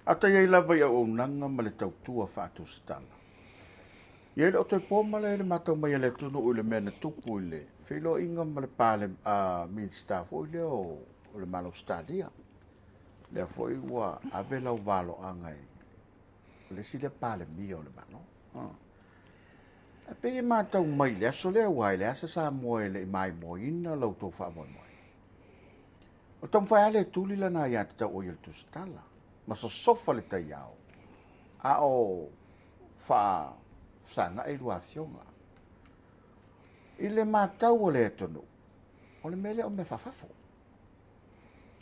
A ta i ai lava i auaunaga ma le tautua faatusitala. Ia e le o toe po malae i le matau mai a le atunuu i le mea na tupu i le feiloaiga ma le pale, Minisita foi lea o le Malo o Ausetalia. Lea foi ua ave lau valoaga i le isi lea Palemia o le Malo. E pei e matau mai i le aso lea, aua e leai se Samoa e le i maimoaina la outou faamoemoe. O taumafai lava le tuli lana aiatatau o ia i le tusitala, ma sosofa le taiao, a o faafesagai lua afioga. I le matau a le atunuu, o le mea lea o mea faafafo.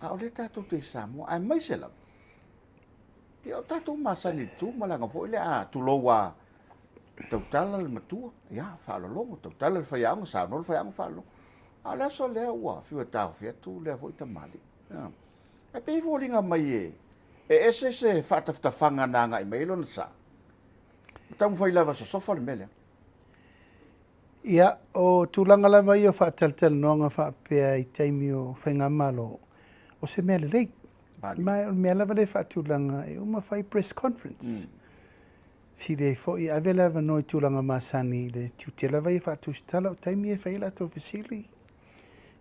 A o lea tatou te i Samoa, aemaise lava, ia o tatou masani i le tu malaga foi lea, a tulou a tautala le matua, ia faalologo, tautala le faiaoga, saunoa le faiaoga faalologo. A o le aso lea ua fiu e taofi atu lea foi tamalii. Ae pei e foliga mai e ese se faatafatafaga na agai mai ai lona sa. Ma taumafai lava sosofa le mea lea. Ia, o tulaga lava ia o faatalatalanoaga faapea i taimi o faigamalo, o se mea lelei. Ma o le mea lava lea e faatulaga e uma fai press conference. Fesili ai foi, ave le avanoa i tulaga masani i le tiute lava ia faatusitala o taimi e fai ai latou fesili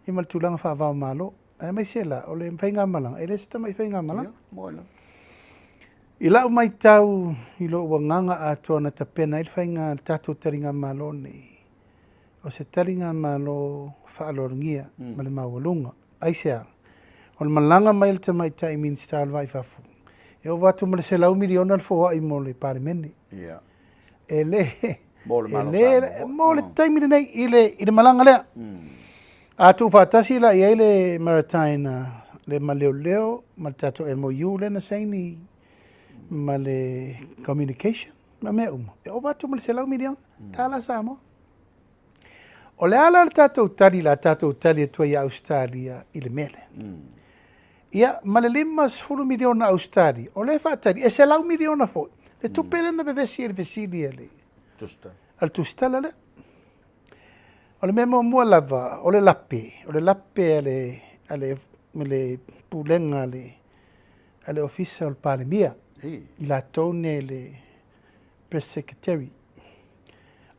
ia ma le tulaga faava-o-Malo. Aemaise la, o le faigamalaga, e le o se tamai faigamalaga. I lau matau i lou agaga atoa na tapena ai le faiga le tatou taligamalo nei, o se taligamalo faaaloalogia ma le maualuga. Aisea? O le malaga mai a le tamaitai Minisita o le Va i Fafo, e ova atu ma le $100 miliona le foai mo le Palemene. E le, e le, mo le taimi lenei i le malaga lea. A tuufaatasi la i ai le Maritime, le maleoleo ma le tatou MOU lea na saini ma le communication ma mea uma, e ova atu ma le $100 miliona tala Samoa. O le a la le tatou tali la tatou tali atu ai ia Ausetalia i le mea lea? Ia, ma le $50 miliona Ausetalia, o lea e faatali, e $100 miliona foi le tupe lea na vevesi ai le fesili a le tusitala lea. O le mea muamua lava, o le lape, o le lape a le pulega a le Ofisa o le Palemia, i latou nei le Press Secretary,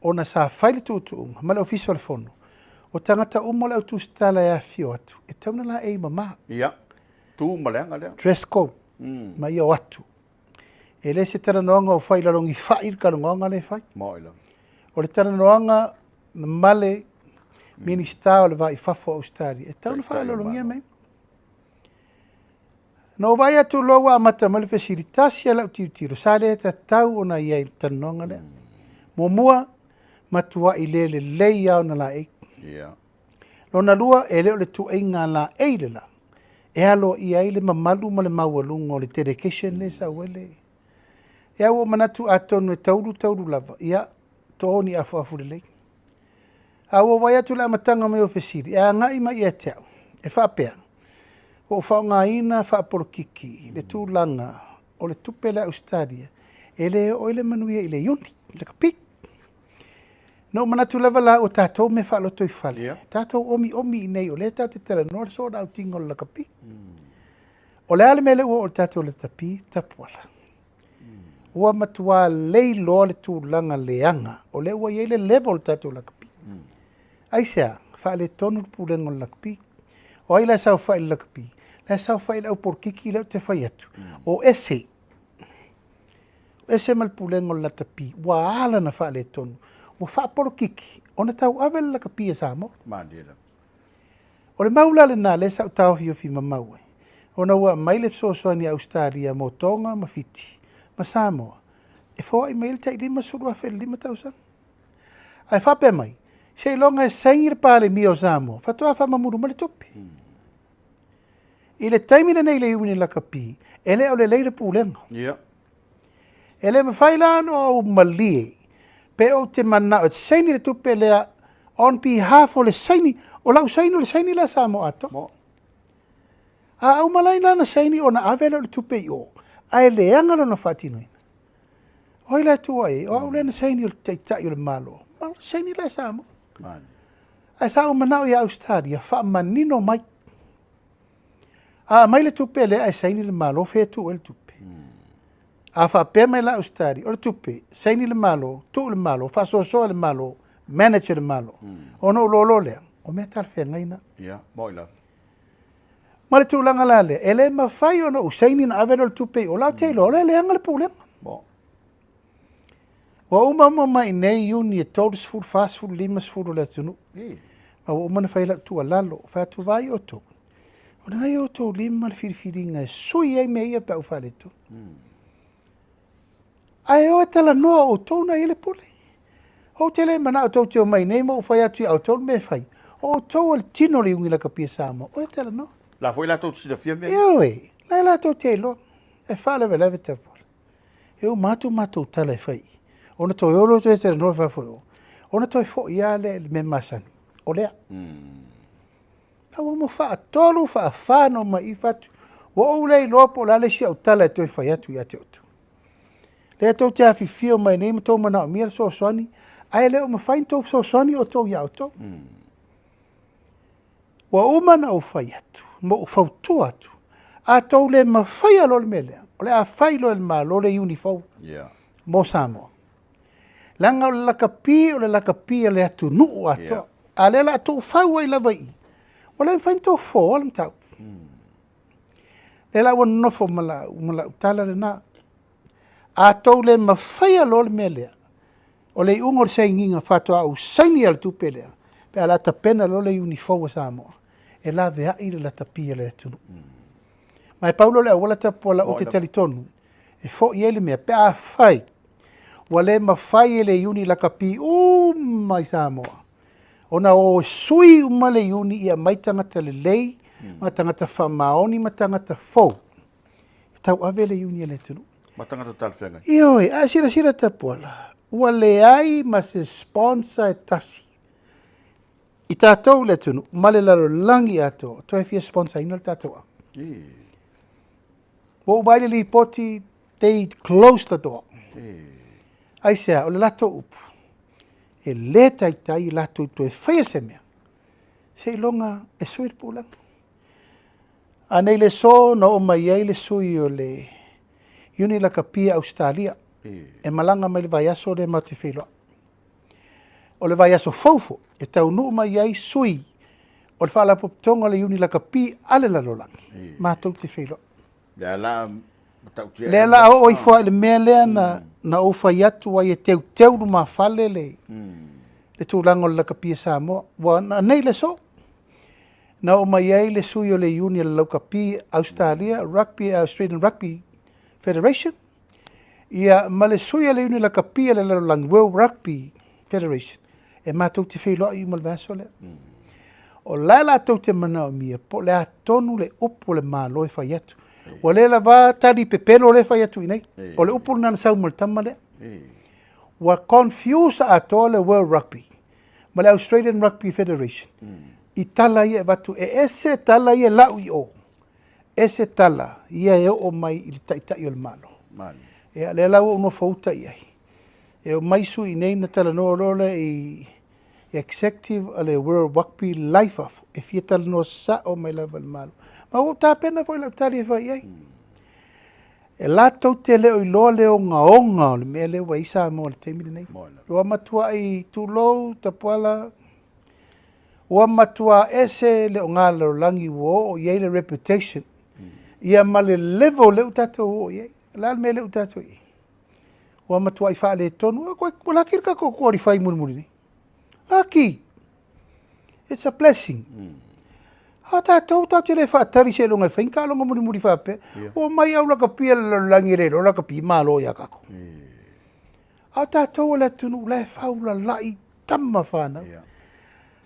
ona sa fai le tuutuuga ma le Ofisa o le Fono, o tagata uma o le au tusitala e afifio atu, e tatau ona laei mama. Ia, tu ma le aga lea. Dress code, ma ia o atu. E le se talanoaga o fai i lalo ni fai le talanoaga lea e fai. O le talanoaga ma le Minisita o le Va i Fafo o Ausetalia, e tatau ona faaaloalogia mai. Na ou vaai atu loa ua amata mai le fesili, tasi lava lau tilotilo, sa le tatau ona i ai i le talanoaga lea. Muamua, matuai le lelei lava ona laei. Lona lua, e le o le tuuaiga laei le la, e aloaia ai le mamalu ma le maualuga o le delegation lea e sau ai le... Ia ua ou manatu atonu e taulu taulu lava, ia, to ni afuafu lelei. A ua vaai atu i le amataga mai o fesili, e agai mai ia te au, e faapea, ua ou faaaogaina faapolokiki le tulaga o le tupe lea a Ausetalia, e le oo ai le manuia i le Iuni, i le lakapi. Na ou manatu lava la ua tatou mea faalotoifale, tatou omiomi i inei o lea tatou te talanoa le soona autiga o le lakapi. O le a le mea lea ua oo i le tatou lakapi, tapuala. Ua matua leiloa le tulaga leaga, o lea ua i ai le level o le tatou lakapi. Aisea, faaletonu le pulega o le lakapi. O ai la e saofai i le lakapi? La e saofai le au polokiki lea ou te fai atu. O ese. O ese ma le pulega o le lakapi, ua ala na faaletonu. Ua faapolokiki, ona tauave le lakapi a Samoa. O le mau la lena lea sa ou taofiofi mamau ai, ona ua aumai le fesoasoani a Ausetalia mo Toga ma Fiti ma Samoa, e foai mai ai le tai 50,000 i le 5 tausaga. Ae faapea mai, seiloga e saini le Palemia o Samoa, faatoa faamamulu mai le tupe. I le taimi lenei i le Iuni lakapi, e le o lelei le pulega. E le mafai la ona ou malie pe ou te manao e saini le tupe lea on behalf o le saini, o lau saini o le saini lea Samoa atoa. A auma lai la na saini ona ave lea o le tupe i o, ae leaga lona faatinoina. O ai la e tua i ai? O au lea na saini o le taitai o le Malo. Ma o le saini lea Samoa. Ae sa ou manao ia Ausetalia faamanino mai. A aumai le tupe lea ae saini le Malo, fea e tuu ai le tupe? A faapea mai la Ausetalia, o le tupe, saini le Malo, tuu le Malo, faasoasoa e le Malo, manage e le Malo. Ona ou iloa loa lea, o mea talafeagai na. Ia, moni lava. Ma le tulaga la lea, e le mafai ona ou saini ona ave lea o le tupe i o, la ou te iloa o la e leaga le pulega. Mo. Ua uma uma mai nei Iuni e 30, 40, 50 o le atunuu. Ma ua uma ona fai lau tuualalo, fai atu vaai outou. O lena e i outou lima le filifiliga e sui ai mea ia pe a ua faaletonu. Ae o e talanoa o outou na i ai le pule. Ou te le manao tou te omai nei ma ou fai atu ia outou le mea e fai. O outou o le tino o le iugi lakapi a Samoa. O e talanoa. La foi latou te silafia mea. Ioe, la e latou te iloa. E faalavelave tapuala. E uma atu matou tala e fai. Ona toe o loa toe talanoa fafo i o. Ona toe foi lava lea i le mea masani. O lea. A ua uma faatolu, faafa ona omai i fatu. Ua ou le iloa po o le a le isi au tala e toe fai atu ia te outou. Lea tou te afifio mai nei ma tou manaomia le fesoasoani, ae le o mafai ona tou fesoasoani outou ia outou. Ua uma ona ou fai atu, ma ou fautua atu, a tou le mafaia loa le mea lea, o le a fai loa e le Malo le iuni fou mo Samoa. Leaga o le lakapi o le lakapi a le atunuu atoa. A lea o le a tuufau ai lava i i, ua le mafai ona tou fofoa le mataupu. Lea la ua nonofo ma lau tala lena. A tou le mafaia loa le mea lea, o le iuga o le sainiga faatoa ou saini lava i le tupe lea, pe a o le a tapena loa le iuni fou a Samoa, e laveai le lakapi a le atunuu. Ma e pau lea o le auala tapuala ou te talitonu, e foi ai le mea, pe afai ua le mafai e le iuni lakapi uma i Samoa, ona o e sui uma le iuni ia aumai tagata lelei, ma tagata faamaoni ma tagata fou, e tauave le iuni a le atunuu. Ma tagata talafeagai. Ioe, a e silasila Tapuala, ua leai ma se sponsor e tasi i tatou le atunuu ma le lalolagi atoa toe fia sponsor ina le tatou apu. Ua ou vaai i le lipoti, they close the door. Aisea, o le latou upu, e le taitai latou toe faia se mea, seiloga e sui le pulega. A nei le aso na oo mai ai le sui o le Iuni Lakapi a Ausetalia, e malaga mai le vaiaso lea matou te feiloai. O le vaiaso fou foi, e taunuu mai ai sui o le Faalapotopotoga o le Iuni Lakapi a le lalolagi, matou te feiloai. Lea la matautia. Lea la oo ifo i le mea lea na ou fai atu ai e teuteu lumafale le tulaga o le lakapi a Samoa. Ua nei le aso, na oo mai ai le sui o le Iuni a le Laukapi Australia, Rugby, Australian Rugby Federation, ia ma le sui a le Iuni Lakapi a le lalolagi, World Rugby Federation, e matou te feiloai uma i le vaiaso lea. O la e latou te manaomia po o le a tonu le upu a le Malo e fai atu. Ua le lava tali pepelo lea e fai atu i inei. O le upu lena na sau ma le tama lea. Ua confuse atoa le World Rugby ma le Australian Rugby Federation i tala ia e avatu. E ese tala ia e lau i o, ese tala ia e oo mai i le Taitai o le Malo. Ia, lea la ua ou nofo uta i ai. E omai sui i nei na talanoa loa lea i executive a le World Rugby la i fafo, e fia talanoa sao mai lava i le Malo. Ma ua ou tapena foi i lau tali e fai i ai. E latou te le o iloa le ogaoga o le mea lea ua i ai Samoa i le taimi lenei. Ua matuai tulou Tapuala, ua matua ese le oga lalolagi ua oo i ai le reputation, ia ma le level lea ua tatou oo i ai. O le a le mea lea ua tatou i ai? Ua matuai faaletonu. Ua laki le tatou qualify mulimuli nei. Laki! It's a blessing. A tatou, tatou te le faatali seiloga e fai ni taaloga mulimuli faapea. Ua omai au lakapi a le lalolagi e le iloa lakapi malo ia tatou. A o tatou o le atunuu la e faulalai tama fanau.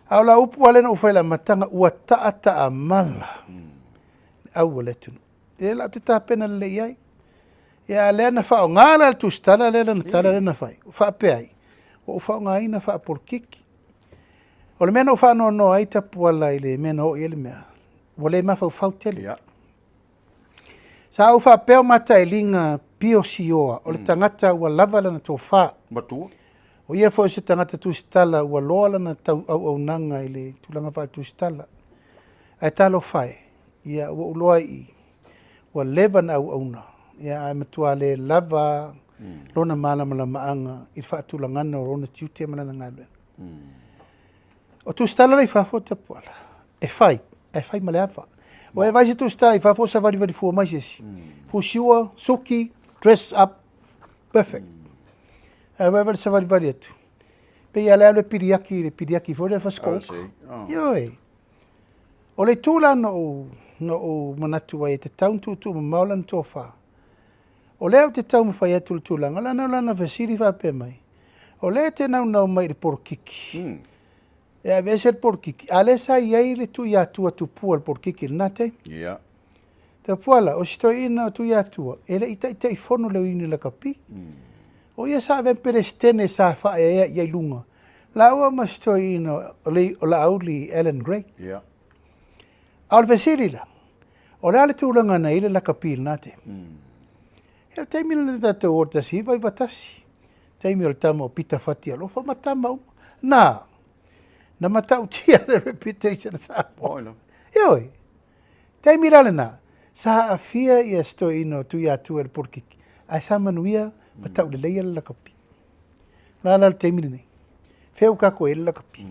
A o lau upu lava lea na ou fai i le amataga, ua taataamala le au a le atunuu. Lea la ou te tapena lelei i ai. Ia, a lea na faaaoga la le tusitala lea lana tala lea na fai, ua faapea ai, ua ou faaaogaina faapolokiki. O le mea na ou faanoanoa ai Tapuala i le mea na oo i ai le mea, ua le mafaufau tele. Sa ou faapea o matailiga Pio Sioa, o le tagata ua lava lana tofa. Matua. O ia foi o se tagata tusitala ua loa lana tau auaunaga i le tulaga faatusitala. Ae talofa e, ia ua ou iloa i i, ua leva na auauna. Ia, ae matua le lava lona malamalamaaga i le faatulagaga o lona tiute ma lana galuega. O tusitala la i fafo Tapuala, e fai, ae fai ma le ava. Ua e vaai se tusitala i fafo o savalivali fua mai se isi. Fusiua, suki, dress up, perfect. Ae ua e vaai i le savalivali atu, pei lava o le alu e piliaki i le piliaki foi lea fasikoouka. Ioe. O le itu la na ou, na ou manatu ai e tatau ona tuutuumamao lana tofa. O lea ou te taumafai atu i le tulaga, leaga o lana fesili faapea mai, o lea e te naunau mai i le polokiki, e aveese le polokiki, a o lea sa i ai le Tuiatua tupua i le polokiki i lena taimi. Yeah. Tapuala, o si toeaina o Tuiatua, e le i taitaifono le Union Lakapi. O ia sa avea ma Peresetene sa faaeaea i ai luga, laua ma si toeaina o, le, o Laauli Allan Gray. Yeah. A o le fesili la, o le a le tulaga na i ai le lakapi i lena taimi? Ia, o le taimi lena tatou o i le 1991, taimi o le tama o Pita Fatialofa ma tama uma. Na, na matautia le reputation a Samoa. Ioe, taimi la lena, sa aafia ia si toeaina o Tuiatua i le polokiki, ae sa manuia ma tauleleia le lakapi. O le a la le taimi lenei? Fea ua tatou i ai le lakapi?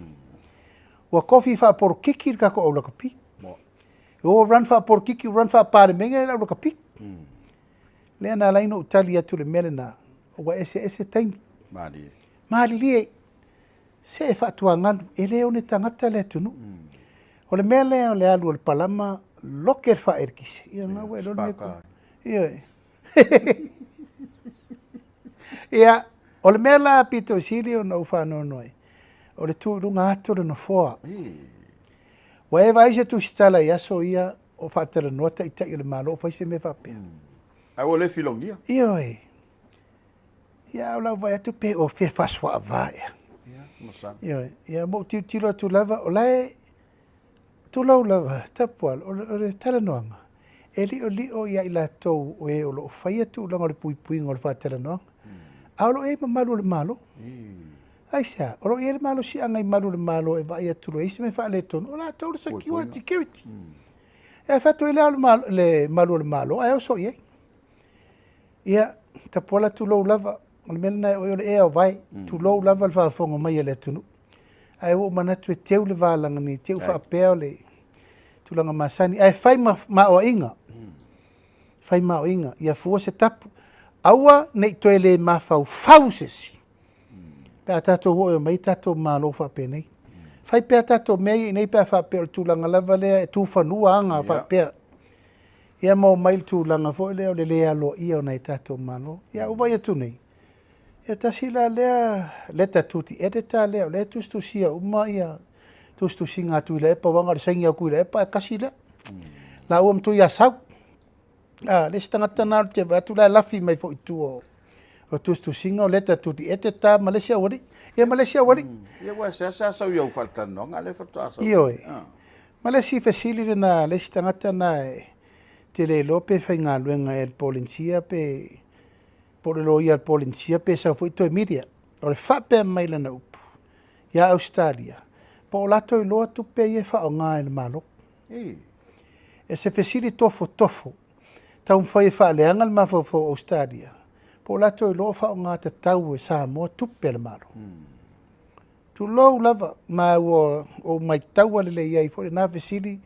Ua tofi faapolokiki le tatou au lakapi. Ua run faapolokiki, ua run faapalemene le au lakapi. Lea na ala ai ona ou tali atu i le mea lena, ua eseese taimi. Malilie. Malilie. Se e faatuagalu, e le one tagata le atunuu. O le mea lea o le alu o le palama, loke le faaeletise. Ia, na ua e iloa le mea. Ia. Ia, o le mea la pito sili ona ou faanoanoa ai, o le tu i luga atu o le nofoa. Ua e vaai se tusitala i aso ia o faatalanoa taitai o le Malo o fai se mea faapea? Ae ua le filogia. Ioe. Ia, a o lau vaai atu pe o fea faasuaava ea. Ia, masalo. Ioe. Ia, ma ou tilotilo atu lava, o la e, tulou lava, Tapuala, o le talanoaga, e liolio ia i latou o e o lo o faia tulaga o le puipuiga o le faatalanoaga, a o lo o i ai mamalu o le Malo. Aisea? O lo o i ai le malosiaga i malu o le Malo e vaai atu loa e i ai se mea faaletonu, o latou le secure security. E fai atu ai le le malu o le Malo ae oso i ai. Ia, Tapuala, tulou lava, o le mea lena e oe o le ea o vae, tulou lava le faafofoga mai a le atunuu. Ae ua ou manatu e teu le valaga nei, teu faapea o le tulaga masani, ae fai ma maoaiga, fai maoaiga, ia fua se tapu, aua ne i toe le mafaufau se isi, pe a tatou oo e omai tatou malo faapenei. Fai pea tatou mea ia i inei pe a faapea o le tulaga lava lea e tufanua aga faapea. Ia ma omai le tulaga foi lea o le le aloaia o nai tatou malo. Ia ua vaai atu nei, ia tasi la lea letter to the editor lea, o lea e tusitusia uma ia tusitusiga a Tuilaepa, aua na o le saini lava o Tuilaepa ae tasi lea. Laua ma Tuiasau. A, le isi tagata na te vaai atu la e lafi mai foi i tua o tusitusiga o letter to the editor ma le isi aualii. Ia ma le isi aualii. Ia ua seasea sau i au faatalanoaga, lea faatoa sau. Ioe. Ma le isi fesili lena, le isi tagata na e te le iloa pe faigaluega ea i le Polenisia pe po o le loia a le Polenisia pe sau foi toe media. O le faapea mai lana upu ia Ausetalia, po o latou iloa tupe ia e faaaoga e le Malo. E se fesili tofotofo, taumafai e faaleaga le mafaufau o Ausetalia, po o latou iloa o faaaoga tatau e Samoa tupe a le Malo. Tulou lava, ma ua ou maitaua lelei ai foi lena fesili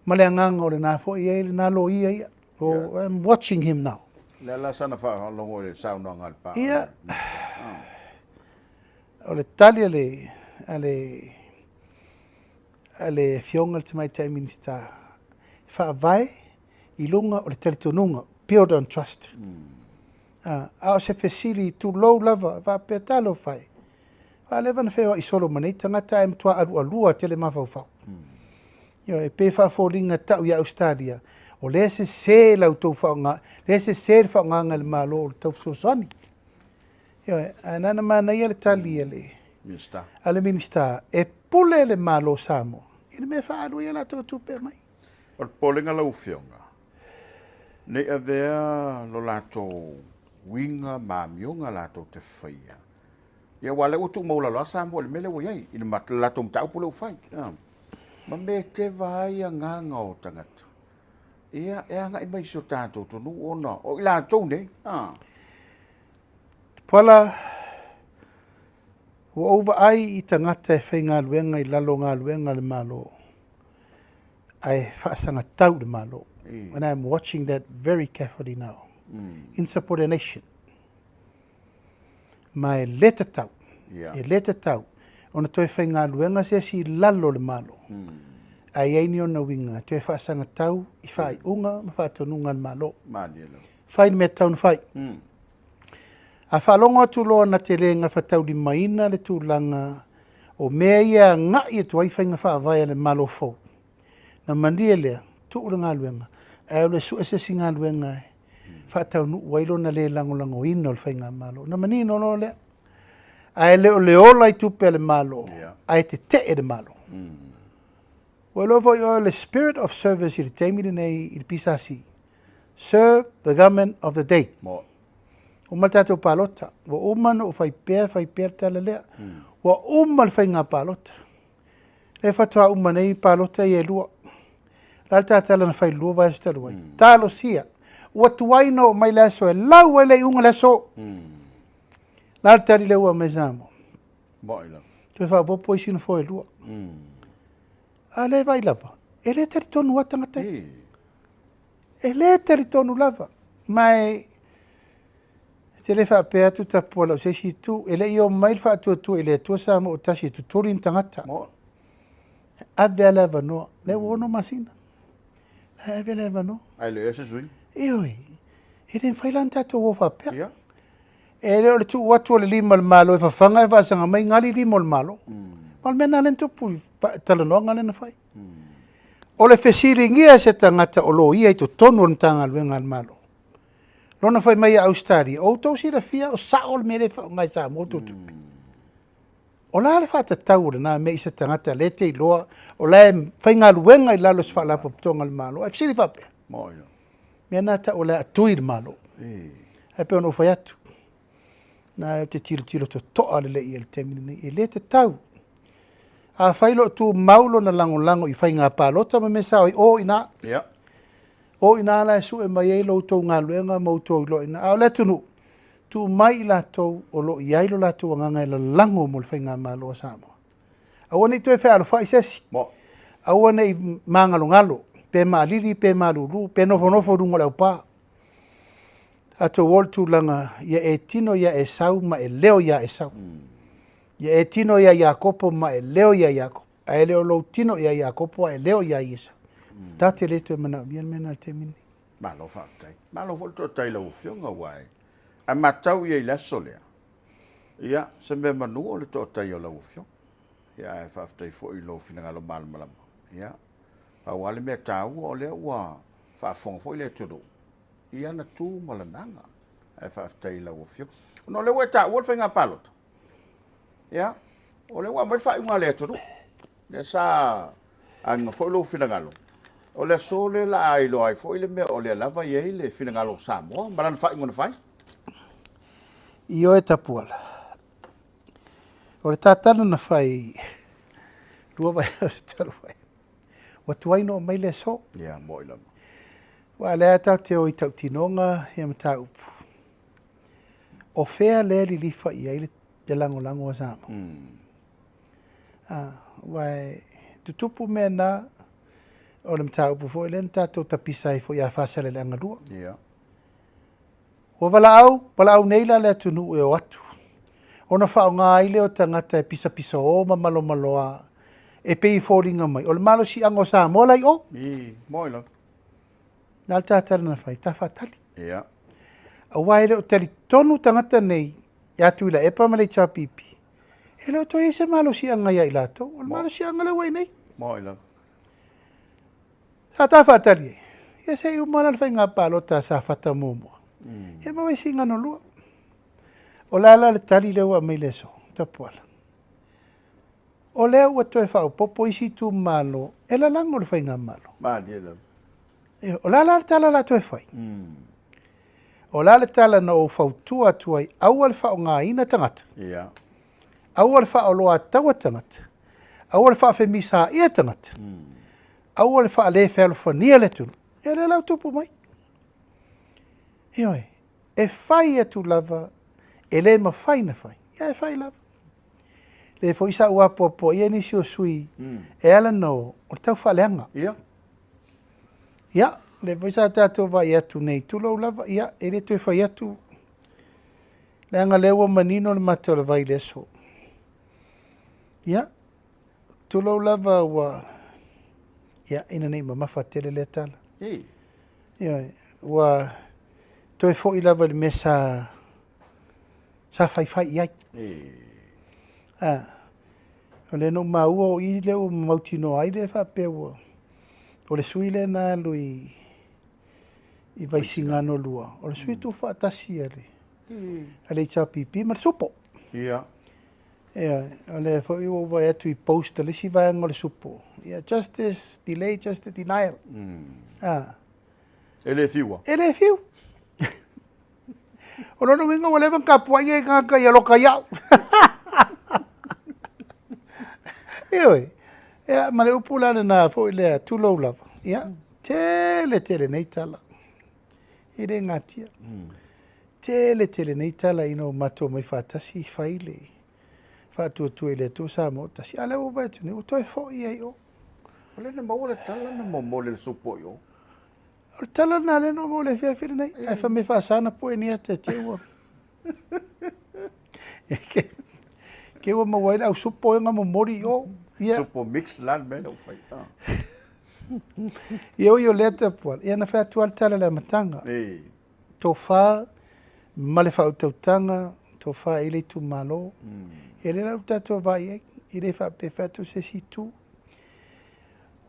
ma le agaga o lena foi e i ai lena loia ia. Oh, I'm watching him now. Le la sana faalogo i le saunoaga a le pa. Ia, o le tali a le, a le, a le Afioga i le Tamaitai Minisita, e faavae i luga o le talitonuga, build on trust. A o se fesili, tulou lava, faapea, talofa e, ua leva ona feoai solo ma nei tagata ae matua alualua tele mafaufau. Ioe, e pei e faafoliga tau ia Ausetalia, o lea e sese la outou faaaoga, lea e sese le faaaogaga e le Malo o le tau fesoasoani. Ioe, ae na ona manaia le tali a le Minisita. A le Minisita, e pule le Malo o Samoa i le mea e faaalu ai a latou tupe e aumai. O le popolega lau Afioga, ne i avea lo latou uiga ma amioga latou te faia. Ia aua o lea ua tuumaualalo lava Samoa i le mea lea ua i ai, i le latou mataupu lea ua fai. Ma mea e teva ai agaga o tagata. Ia, e agai mai i si o tatou atunuu ona o i latou nei. A. Tupuola, ua ou vaai i tagata e faigaluega i lalo o galuega a le Malo, ae faasagatau i le Malo. And I am watching that very carefully now. Insubordination. Ma e le tatau, e le tatau ona toe faigaluega se isi i lalo o le Malo, ae i ai ni ona uiga e toe faasagatau i faaiuga ma faatonuga a le Malo. Fai le mea e tatau ona fai. A faalogo atu loa na te le gafataulimaina le tulaga o mea ia e agai atu ai faiga faavae a le Malo fou, na malie lea, tuu le galuega, ae alu e sue se isi galuega e faataunuu ai lona le lagolagoina o le faigamalo. Ona manino loa lea. Ae le o le ola i tupe a le Malo, ae tetee le Malo. Ua iloa foi oe o le spirit of service i le taimi lenei i le PSC, serve the government of the day. Uma le tatou palota, ua uma ona ou fai pea, fai pea le tala lea. Ua uma le faiga palota. Lea faatoa uma nei palota ia e lua. O le a le tatala na fai i le 2 vaiaso talu ai? Talosia. Ua tuai ona oo mai le aso e lau ai le iuga o le aso. O le a le tali lea ua aumai Samoa? Toe faaopoopo isi nofoa e 2. A lea e vaai lava, e le talitonu lava tagata ia. E le talitonu lava. Ma e te le faapea atu Tapuala o se isi itu, e le i omai le faatuatua i le Atua Samoa o tasi e tutuli ni tagata. E ave lava le avanoa. Lea ua 6 masina. E ave le avanoa. Ae le o i ai se suiga. Ioe. E le mafai la ona tatou o faapea. E le o le tuu atu o le lima o le Malo e fafaga e faasaga mai gali lima o le Malo. Ma o le mea lena lea na tupu i talanoaga lea na fai. O le fesiligia e se tagata o loia i totonu o le Matagaluega a le Malo, lona fai mai ia Ausetalia, o outou silafia o sao le mea lea e faaaoga e Samoa outou tupe. O le a le faatatau o lena mea i se tagata lea e te iloa o la e faigaluega i lalo o se faalapotopotoga a le Malo, ae fesili faapea? Mea na tau o le a tui le Malo. Ae pei ona ou fai atu, na ou te tilotilo totoa lelei i ai i le taimi lenei, e le tatau. Afai o lo o tumau lona lagolago i faiga palota ma mea sa o ai, o i ina. O i ina la e sue mai ai lo outou galuega ma outou iloa i ina. A o le atunuu, tuu mai i latou o lo o i ai lo latou agaga e lalago mo le faigamalo a Samoa. Aua ne i toe fealofai se isi. Aua ne i magalogalo, pe maalili, pe malulu, pe nofonofo i luga o le aupa. Tatou o i le tulaga ia e tino ia Esau ma e leo ia Esau. Ia e tino ia Iakopo ma e leo ia Iakopo. Ae le o lou tino ia Iakopo ae e leo ia Esau. Ta te le toe manaomia le mea lena i le taimi lenei. Malo faafetai. Malo foi le toatai i lau Afioga aua e a matau i ai i le aso lea, ia, se mea manu o le toatai o lau Afioga. Ia, ae faafetai foi i lou finagalo malamalama. Ia, pau lava le mea taua o lea ua faafofoga foi le atunuu i ana tu ma lana aga. Ae faafetai i lau Afioga. Ona o lea ua e taua le faiga palota, ia, o lea ua aumai le faaiuga a le atunuu. Lea sa agiga foi lou finagalo, o le aso lea la a iloa ai foi le mea o lea lava e i ai le finagalo o Samoa ma lana faaiuga na fai. Ioe Tapuala, o le tatalo na fai 2 vaiaso talu ai, ua tuai ona oo mai le aso. Ia, moi lava. Aua o lea tatou te o i tautinoga ia mataupu. O fea lea e lilifa i ai le lagolago a Samoa? Aua e tutupu mea na, o le mataupu foi lea na tatou tapisa ai foi ia Faasaleleaga 2. Ua valaau, valaau nei la le atunuu e o atu, ona faaaoga ai lea o tagata e pisapisao ma malomaloa e pei e foliga mai o le malosiaga o Samoa la i o. Moi lava. Na le tatala na fai, ta faatali. Aua e le o talitonu tagata nei ia Tuilaepa ma le HRPP, e le o toe i ai se malosiaga ia i latou. O le malosiaga lea ua i nei. Moi lava. Sa ta faatali ai, ia se i uma la le faiga palota a Safata muamua. Ia maua ai siga no lua. O le a la le tali lea ua aumai i le aso, Tapuala? O lea ua toe faaopoopo isi itumalo e lalago le faigamalo. Malie lava. Ia, o le a la le tala o le a toe fai? O le a le tala na ou fautua atu ai, aua le faaaogaina tagata. Aua le faaoloataua tagata. Aua le faafemisaia tagata. Aua le faalefealofania le atunuu. Ia lea la ua tupu mai. Ioe, e fai atu lava, e le mafai na fai, ia e fai lava. Le foi sa ou apoapoaia nisi o sui e ala ona o le tau faaleaga. Ia. Ia, le foi sa tatou vaai atu nei, tulou lava, ia, e le toe fai atu, leaga lea ua manino le mata o le vai i le aso. Ia, tulou lava ua, ia, ina nei mamafa tele lea tala. Ei. Ia, ua toe foi lava i le mea sa, sa faifai i ai. Ei. Ah, o lea na ou maua o i lea ua mautinoa ai lea faapea ua, o le sui lea na alu i, i Vaisigano 2, o le sui tuufaatasi a le, a le HRPP ma le Supo. Ia. Ia, o lea foi ua ou vaai atu i post a le isi vaega o le Supo. Ia, justice, delay, justice, denial. Ah. E le fiu. E le fiu. O lona uiga ua leva ona tapuai ai tagata ia loka iau. Ioe. Ia, ma le upu la lena foi lea, tulou lava. Ia, tele tele nei tala. E le gatia. Tele tele nei tala ina ua matou omai faatasi fai le faatuatua i le Atua Samoa tasi. A lea ua vaai atu nei, ua toe foi ai o. O lea na maua le tala na momoli le supo i o. O le tala lena lea na ou maua i le afiafi lenei. Ae fai mai faasa na pue ni ata te ua. Ke ua maua ai le au supo e nga momoli i o. Ia. Supo mix la le mea na fai. Ia oi o lea tapuala. Ia na fai atu le tala le amataga. Ei. Tofa ma le faautautaga, tofa i le itumalo. E le la ua tatou vaai ai, e le faapea fai atu se isi itu.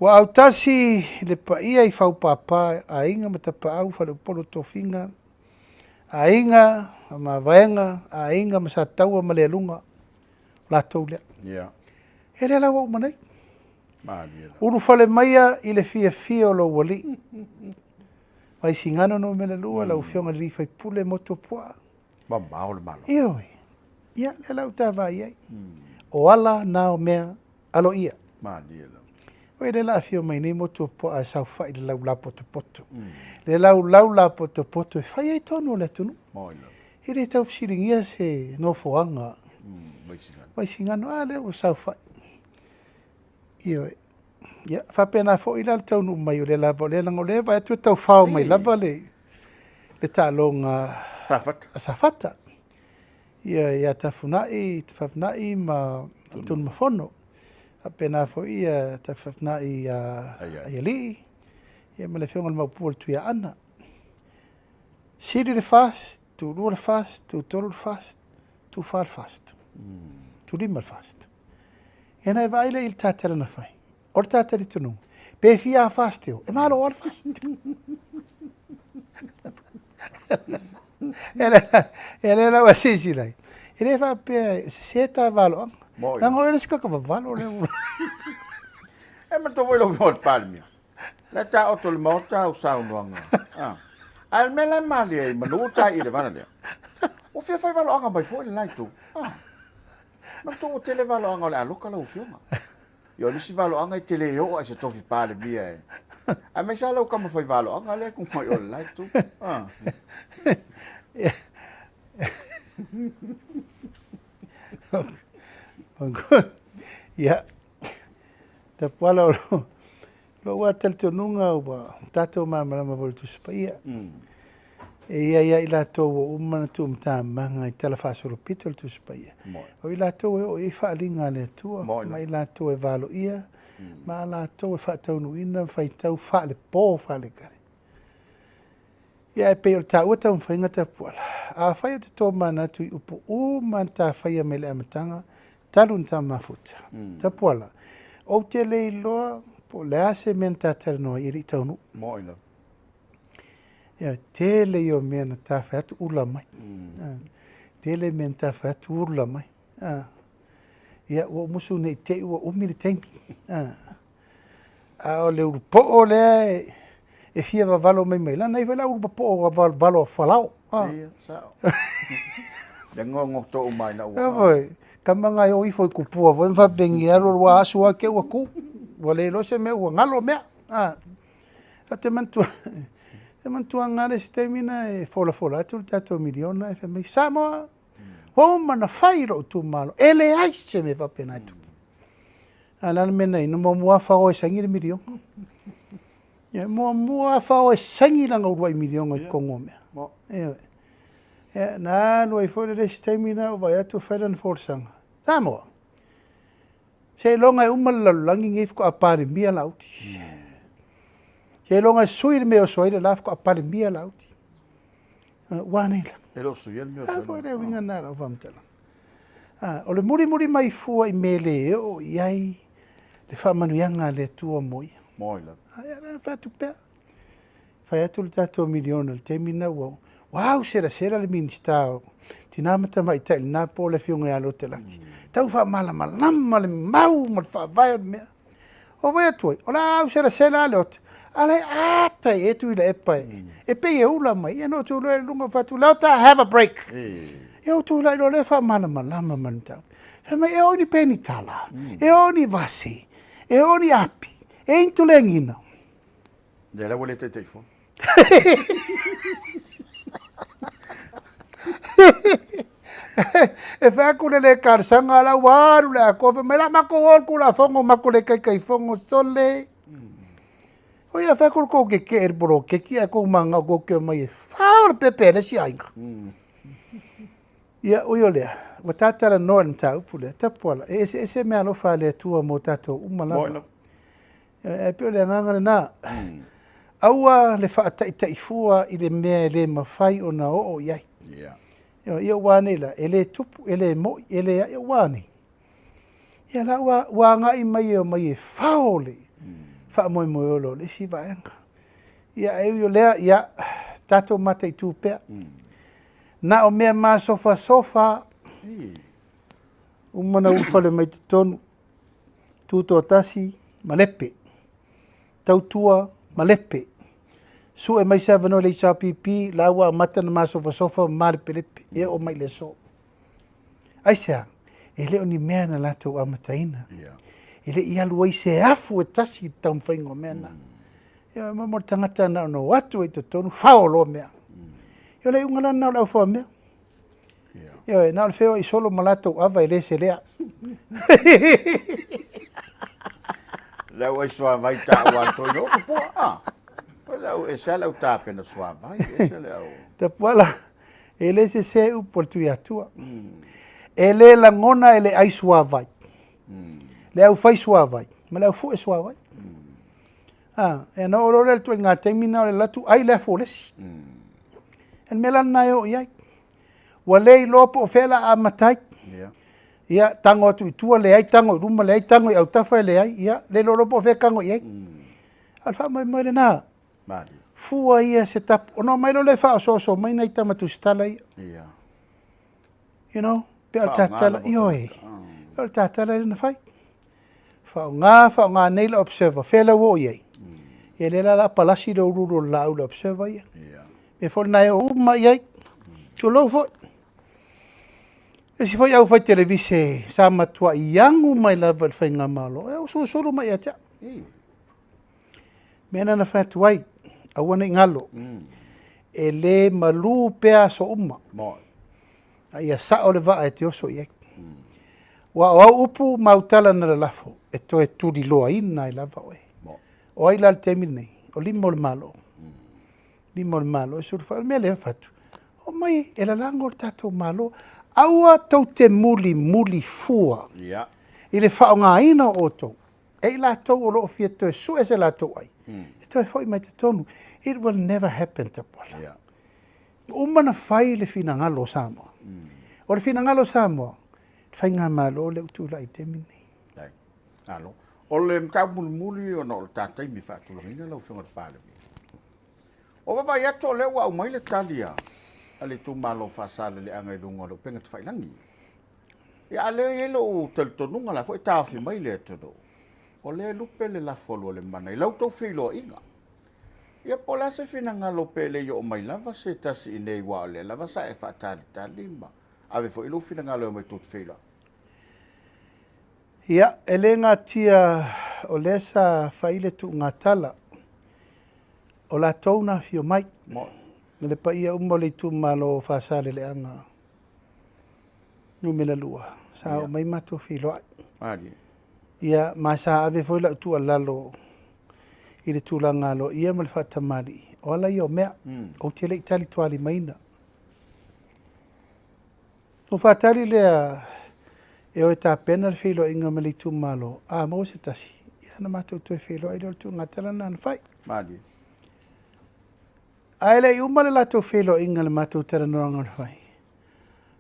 Ua autasi le paia i faupapa, aiga ma tapaau, faleupolu tofiga, aiga ma mavaega, aiga ma Sataua ma Lealuga, latou lea. Ia. E le la ua uma nei. Malie la. Ulufale maia i le fiafia o lou alii. Vaisigano Nu.2, lau Afioga i le alii faipule Motuopuaa. Mamao le malo. Ioe. Ia, lea la ua ta vaai ai. O ala na o mea aloaia. Malie la. Oi lea la afio mai nei Motuopuaa e saofai i le lau lapotopoto. Le laulau lapotopoto e fai ai tonu o le atunuu. Moi la. E le tau fesiligia se nofoaga. Vaisigano. Vaisigano, a lea ua saofai. Ioe. Ia, faapena foi la le taunuu mai o le lava o lea, leaga o lea e vaai atu e tau fao mai lava le, le taaloga Safata. a Safata. Ia, ia Tafunai, Tafafunai ma Tunumafono. Faapena foi ia Tafafunai ia Aialii, ia ma le afioga i le Maopu o le Tuiaana. Sili le FAST, tulua le FAST, tutolu le FAST, tufa le FAST, tulima le FAST. Ia na e vaai lea i le tatala na fai. O le ta talitonuga, pe fia a FAST e o, e malo lava le FAST. E le la ua silasila ai. E le faapea e sese ta valoaga. Leaga o le isi kakavavalo lea ua. E manatua foi lau Afioga i le Palemia, la e taoto i le Maota au saunoaga. A o le mea la e malie ai manu ua tai i le vala lea. Ua fia fai valoaga mai foi le la itu. Manatua ua tele valoaga o le aloka lau Afioga. Ia o le isi valoaga e te le oo ai se tofi Palemia e. Aemaise lava lau tama fai valoaga lea e ku mai o le la itu. Ia, Tapuala o lou lava talitonuga ua tatou malamalama foi i le Tusi Paia. E i ai lava i latou ua uma ona tuumatamaga i tala faasolopito o le Tusi Paia. O i latou e oo i ai faaaliga a le Atua, ma i latou e valoia, ma a latou e faataunuuina ma faitau faalepo faalekale. Ia, e pei o le taua taumafaiga Tapuala. Afai ou te tomanatu i upu uma na ta faia mai le amataga, talu ona ta mafuta. Tapuala, ou te le iloa po o le a se mea na ta talanoa ai e le i taunuu. Moi lava. Ia, tele ia o mea na ta fai atu ula mai. Tele mea na ta fai atu ula mai. Ia, ua ou musu nei te i ua umi le taimi. A o le ulupoo lea e fia vavalo mai mai lana, e i ai foi la ulupopoo a valo a Falao. Ia, sao. Le gongo tou mai na ua. Foi, kama ngai o ifo i kupua foi, ma faapeni alu alu asu a ke ua ku. Ua le iloa se mea ua galo mea. Ou te manatua, te manatua nga le isi taimi na e folafola atu le tatou miliona e fai mai, Samoa, ua uma ona fai lou itumalo, e leai se mea faapena e tupu. A o le a le mea na i ai? Na muamua lava fao e saini le miliona. Ia, muamua lava fao e saini lana uluai miliona i totonu o mea. Ioe. Ia, na alu ai foi le isi taimi na ou vaai atu o fai lana folasaga, Samoa, seiloga e uma le lalolagi lenei faatoa Palemia Laauli. Seiloga e sui le mea e oso ai le la faatoa Palemia Laauli. Ua a nei la? E le o suia le mea o A foi le uiga lena o lau faamatalaga. O le mulimuli mai fua i mea e le oo i ai le faamanuiaga a le Atua mo ia. Mo ia. Ia, lea na fai atu pea. Fai atu le tatou miliona i le taimi lena ua au selasela le Minisita o Tina ma Tamaitai i lena po o le Afioga ia Lote Laki. Tau faamalamalama le mau ma le faavae o le mea. O vai atu ai, o le a au selasela a Leota, a la e ata i e Tuilaepa e, e pei e ula mai. Ia na ou tu loa i luga fai atu, Leota, have a break. Ia ou tulai loa lea faamalamalama ma le mataupu. Fai mai, e oo ni penitala, e oo ni vase, e oo ni api, e ni tulegina. Lea la ua le Taitaifono. E fai atu le le talosaga la ua alu le atoa fai mai la matou o le Tulafono matou le Taitaifono sole. O ia fai atu le tou tetee i le poloketi ae tou mananao tou te omai e fao le pepe a le isi aiga. Ia ui o lea, ua ta talanoa i le mataupu lea, Tapuala, e eseese meaalofa a le Atua mo tatou uma lava. Ae pei o le agaga lena. Aua le faataitaifua i le mea e le mafai ona oo i ai. Ia ua a nei la, e le tupu, e le moi, e leai, ia ua a nei? Ia la ua, ua agai mai e omai e fao le faamoemoe ola o le isi vaega. Ia ae ui o lea, ia, tatou mataitu pea. Na o mea masofasofa, uma ona ulufale mai totonu, Tutoatasi, malepe. Tautua, malepe. Sue mai se avanoa i le HRPP, la ua amata ona masofasofa ma malepelepe, e oo mai i le aso. Aisea? E le o ni mea na latou amataina. E le i alu ai se afu e tasi i le taumafaiga o mea na. Ia, mo le tagata na ona o atu ai i totonu, fao loa mea. Ia, o le iuga la lena o le aufaamea. Ioe, na o le feoai solo ma latou ava e le selea. Le au ai suavai ta ua toi no pua. Ah. Le au e sa le au tapena suavai, e se le au. Tapuala, e le sese upu a le Tuiatua. E le lagona e le ai suavai. Le au fai suavai, ma le au fue suavai. Ah, e na oo loa lea i le ituaiga taimi na o le alu atu ai le afu o le isi. E le mea la lena e oo i ai. Ua le iloa po o fea la a amata ai. Ia, tago atu i tua, leai, tago i luma, leai, tago i autafa, e leai. Ia, le iloa loa po o fea e tago i ai. A o le faamoemoe lena. Fua ia se tapu. Ona omai loa lea e faaosooso mai nai tama tusitala ia. You know, pe o le tatala, ioe, pe o le tatala lea na fai. Faaaoga, faaaoga nei le observer, fea la ua oo i ai? Ia lea la o le a palasi le uluulu o le laau i le observer ia. Mea foi lena e oo uma i ai. Tulou foi. Isi foi au fai televise sa matuai agu mai lava i le faigamalo, e usuusulu mai ia te au. Mea na na fai atu ai, aua ne i galo, e le malu pea aso uma. A ia sao le vaa e te oso i ai. Aua o au upu ma au tala na lalafo, e toe tuliloaina ai lava oe. O ai la le taimi lenei? O lima o le Malo. Lima o le Malo e sulufa. O le mea lea e fai atu, omai e lalago le tatou Malo. Aua tou te mulimuli fua i le faaaogaina o outou e i latou o lo o fia toe sue se latou ai, e toe foi mai totonu. It will never happen, Tapuala. Ua uma ona fai le finagalo o Samoa. O le finagalo o Samoa, le faigamalo lea ua tulai i le taimi lenei. Dai. Alo. O le mataupu mulimuli ona o le ta taimi faatulagaina lau Afioga i le Palemia. O vaavaai atu o lea ua aumai le tali a le itumalo o Faasaleleaga i luga o le upega tafailagi. Ia, a lea e i ai lou talitonuga la foi e taofi mai le atunuu, o lea e lupe le lafo a Lualemana i la outou feiloaiga. Ia po o le a se finagalo pe le i oo mai lava se tasi i inei aua o lea lava sa e faatalitali ma ave foi lou finagalo e omai tou te feiloai. Ia, e le natia o lea sa fai le tuugatala. O latou na afio mai. Ma le paia uma o le itumalo o Faasaleleaga numera 2, sa oo mai matou feiloai. Ia, ma sa ave foi lau tuualalo i le tulaga aloaia ma le faatamalii, o ala ia o mea, ou te le i talitualimaina. Ona faatali lea e o e tapena le feiloaiga ma le itumalo, a maua se tasi, ia ona matou toe feiloai lea. O le tuuga tala lena na fai. Ae le i uma le latou feiloaiga i le matou talanoaga na fai,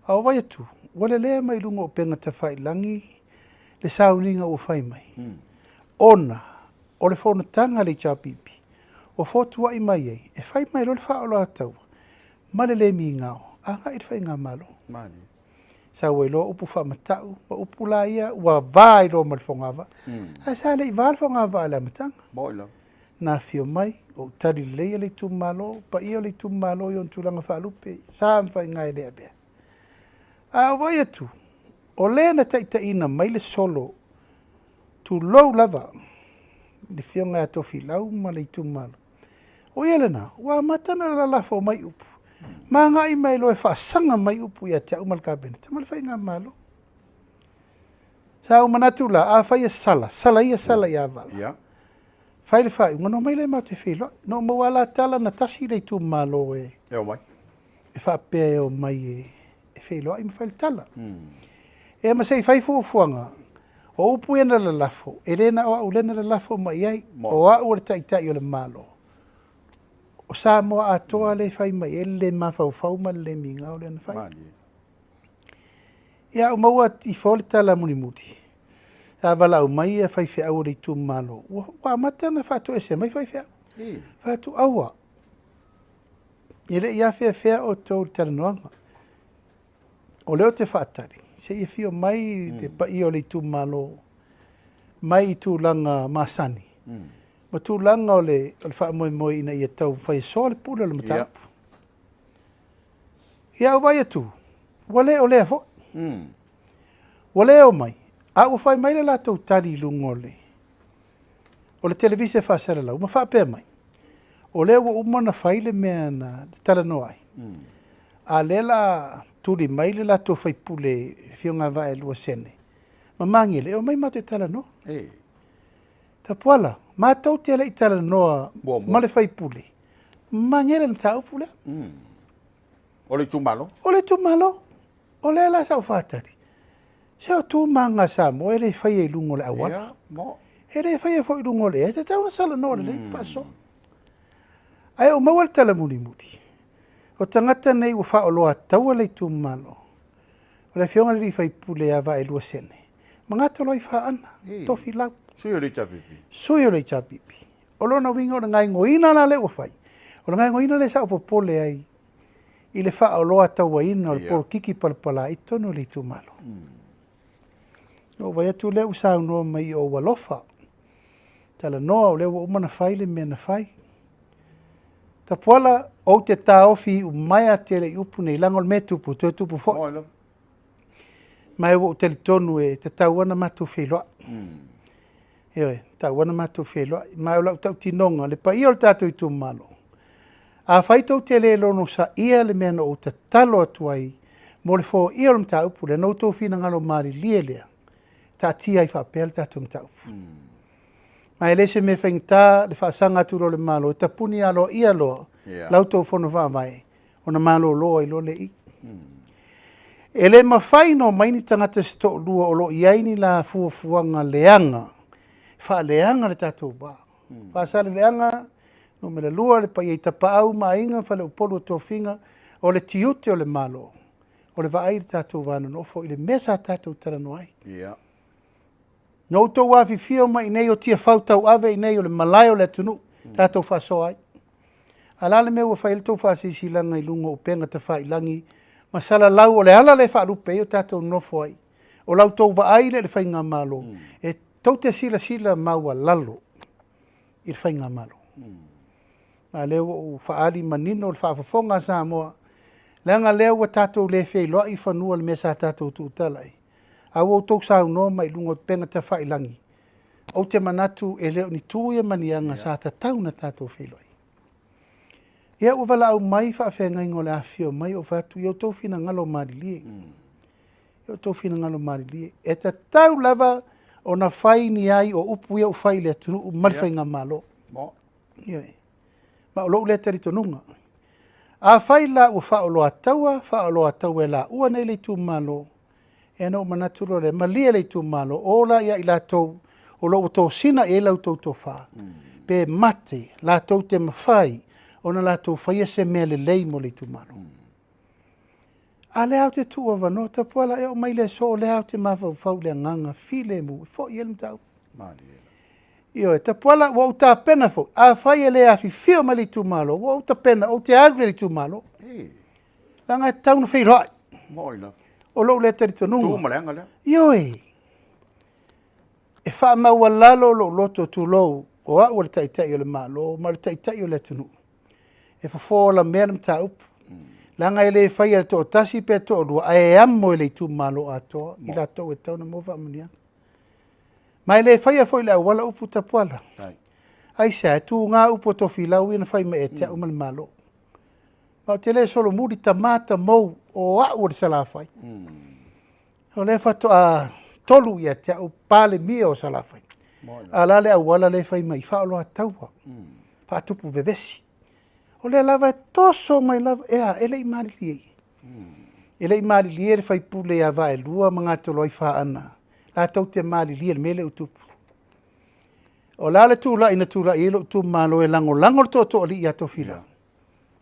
a ou vaai atu, ua lelea mai luga o upega tafailagi le sauniga ua fai mai, ona o le fonotaga a le HRPP, ua fotuai mai ai, e fai mai loa le faaoloataua ma le le migao, agai i le faigamalo. Sau ai loa upu faamatau, ma upu la ia ua va ai loa ma le fogavaa. Ae sa le i va le fogavaa i le amataga. Na afio mai, ou tali lelei le itumalo, paia o le itumalo i ona tulaga faalupe, sa ma faiga e le avea. Ae ou vaai atu, o le na taitaiina mai le solo, tulou lava, le afioga ia Tofilau ma le itumalo. O ia lena, ua amata ona lalafo mai upu, ma agai mai loa e faasaga mai upu ia te au ma le Kapeneta ma le faigamalo. Sa ou manatu la, afai e sala, sala ia sala ia Vala. Fai le faaiuga, na omai lea matou te feiloai. Na ou maua la tala na tasi le itumalo e faapea e omai e feiloai ma fai le tala. E ma se i fai fuafuaga, o upu ia na lalafo, e le na o au lea na lalafo mai ai, o au o le taitai o le Malo. O Samoa atoa le fai mai e le mafaufau ma le migao lea na fai. Ia, ou maua ifo le tala mulimuli, sa valaau mai ia faifeau o le itumalo, ua amata ona faatoese mai faifeau. Fai atu, aua, e le i afeafea outou i le talanoaga. O lea ou te faatali, se i afio mai le paia o le itumalo, mai i tulaga masani, ma tulaga o le faamoemoe ina ia tau fai soa le pule o le mataupu. Ia, ou vaai atu, ua le o lea foi. Ua le o mai, a ua fai mai le latou tali i luga o le televise faasalalau, ma faapea mai, o lea ua uma ona fai le mea na talanoa ai. A lea la tuli mai le latou faipule, afioga Vaaelua Sene, ma Magele, e omai matou talanoa. Tapuala, matou te le i talanoa ma le faipule, Magele le mataupu lea. O le itumalo? O le itumalo. O lea la sa ou faatali. Se o tu ma aga Samoa e le faia i luga o le auala. E le faia foi i luga o le ea, e tatau ona salanoa lelei faasoa. Ae ou maua le tala mulimuli, o tagata nei ua faaoloataua le itumalo, o le afioga i le faipule ia Vaaelua Sene, ma Gatoloaifaana, Tofilau. Sui o le HRPP. Sui o le HRPP. O lona uiga o le gaoioiga la lea ua fai, o le gaoioiga lea sa ou popole ai i le faaoloatauaina o le polokiki palapala i totonu o le itumalo. Na ou vaai atu lea ua saunoa mai i ou alofa, talanoa o lea ua uma ona fai le mea na fai. Tapuala, ou te taofi umaea tele i upu nei, leaga o le mea tupu, toe tupu foi. Ma e ua ou talitonu e tatau ona matou feiloai. Ioe, tatau ona matou feiloai. Ma o lau tautinoga, le paia o le tatou itumalo, afai tou te le logosaia le mea na ou tatalo atu ai mo le foia o le mataupu lea, na outou finagalo malilie lea, taatia ai faapea le tatou mataupu. Ma e le se mea faigata le faasaga atu loa o le Malo, e tapuni aloaia loa la outou fono faavae, ona malolo ai loa le i. E le mafai ona omai ni tagata se toalua o lo o i ai ni la fuafuaga leaga, faaleaga le tatou va. Faasaleleaga, numera 2, le paia i Tapaau ma Aiga, Faleupolu o Tofiga, o le tiute o le Malo, o le vaai i le tatou va nonofo i le mea sa tatou talanoa ai. Na outou afifio mai nei o Tiafau tauave i nei o le malae o le atunuu, tatou faasoa ai. A la le mea ua fai ai le tou faasilasilaga i luga o upega tafailagi ma salalau o le ala lea faalupe ai o tatou nonofo ai. O lau tou vaai lea i le faigamalo, e tou te silasila maualalo i le faigamalo. A lea ua ou faaali manino le faafofoga a Samoa, leaga lea ua tatou le feiloai i fanua i le mea sa tatou tuutala ai. A ua outou saunoa mai i luga o upega tafailagi, ou te manatu e le o ni tu ia ma ni aga sa tatau ona tatou feiloai. Ia, ua valaau mai faafeagaiga o le afifio mai, ou fai atu, ia outou finagalo malilie. Ia outou finagalo malilie. E tatau lava ona fai ni ai o upu ia ua fai i le atunuu ma le faigamalo. Ioe. Ma o lou lea talitonuga. Afai la ua faaoloataua, faaoloataua e laua nei le itumalo, ia ona ou manatu loa lea, malie le itumalo, o la ia i latou o lo o ua tosina i ai la outou tofa, pe mate latou te mafai ona latou faia se mea lelei mo le itumalo. A lea ou te tuu avanoa, Tapuala e oo mai le aso o lea ou te mafaufau i le agaga filemu e foi ai le mataupu. Ioe, Tapuala ua ou tapena foi, afai e le afifio mai le itumalo, ua ou tapena ou te alu i le itumalo. Leaga e tatau ona feiloai. O lou lea talitonuga. Tu ma le aga lea. Ioe, e faamaualalo lou loto tulou, o au o le Taitai o le Malo ma le Taitai o le atunuu, e fofo alamea le mataupu. Leaga e le faia e le toatasi pe toalua, ae amo e le itumalo atoa i latou e tatau ona maua faamanuiaga. Ma e le faia foi i le auala upu Tapuala. Aisea? E tuga upu a Tofilau ia na fai mai ia te au ma le Malo. Ma ou te le solomuli tama tamou o au o le Salafai. O lea faatoa tolu ia te au Palemia o Salafai. A o le a le auala lea e fai mai faaoloataua, faatupu vevesi. O lea lava e toso mai lava, e a, e le i malilie. E le i malilie le faipule ia Vaelua ma Gatoloaifaana, latou te malilie i le mea lea ua tupu. O le a le tulai na tulai ai lou itumalo e lagolago le Tootooalii ia Tofilau?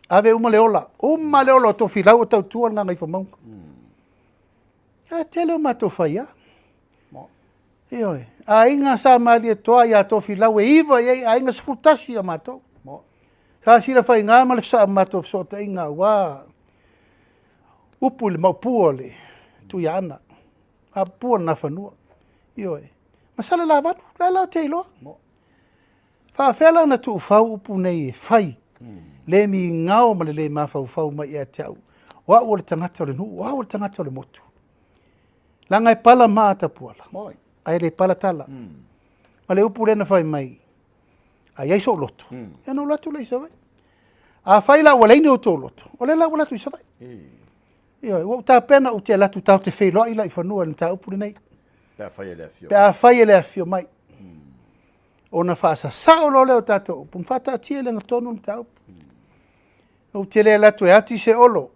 Ave uma le ola, uma le ola o Tofilau o tautua le Gagaifomauga. Ae tele o matou faia. Ioe, aiga Sa Malietoa ia Tofilau e 9 i ai aiga 11 ia matou. Sa Silafaiga ma le matou fesootaiga aua upu i le maopu o le Tuiaana, maopu o le Nafanua. Ioe, ma Salelavalu, la la te iloa. Faafefea la ona tuufau upu nei e fai, le migao ma le le mafaufau mai ia te au, o au o le tagata o le nuu, o au o le tagata o le motu. Leaga e pala maa Tapuala, ae le pala tala. Ma le upu lea na fai mai, a i ai sou loto, ia ona ou alu atu lea i Savaii. Afai la ua leai ni outou loto, o lea la ua alu atu i Savaii. Ioe, ua ou tapena ou te alu atu tatou te feiloai la i fanua i le mataupu lenei. Pe afai e le afio. Pe afai e le afio mai. Ona faasasao loa lea o tatou upu, ma faataatia i le agatonu le mataupu. Ou te le alu atu e ati se olo,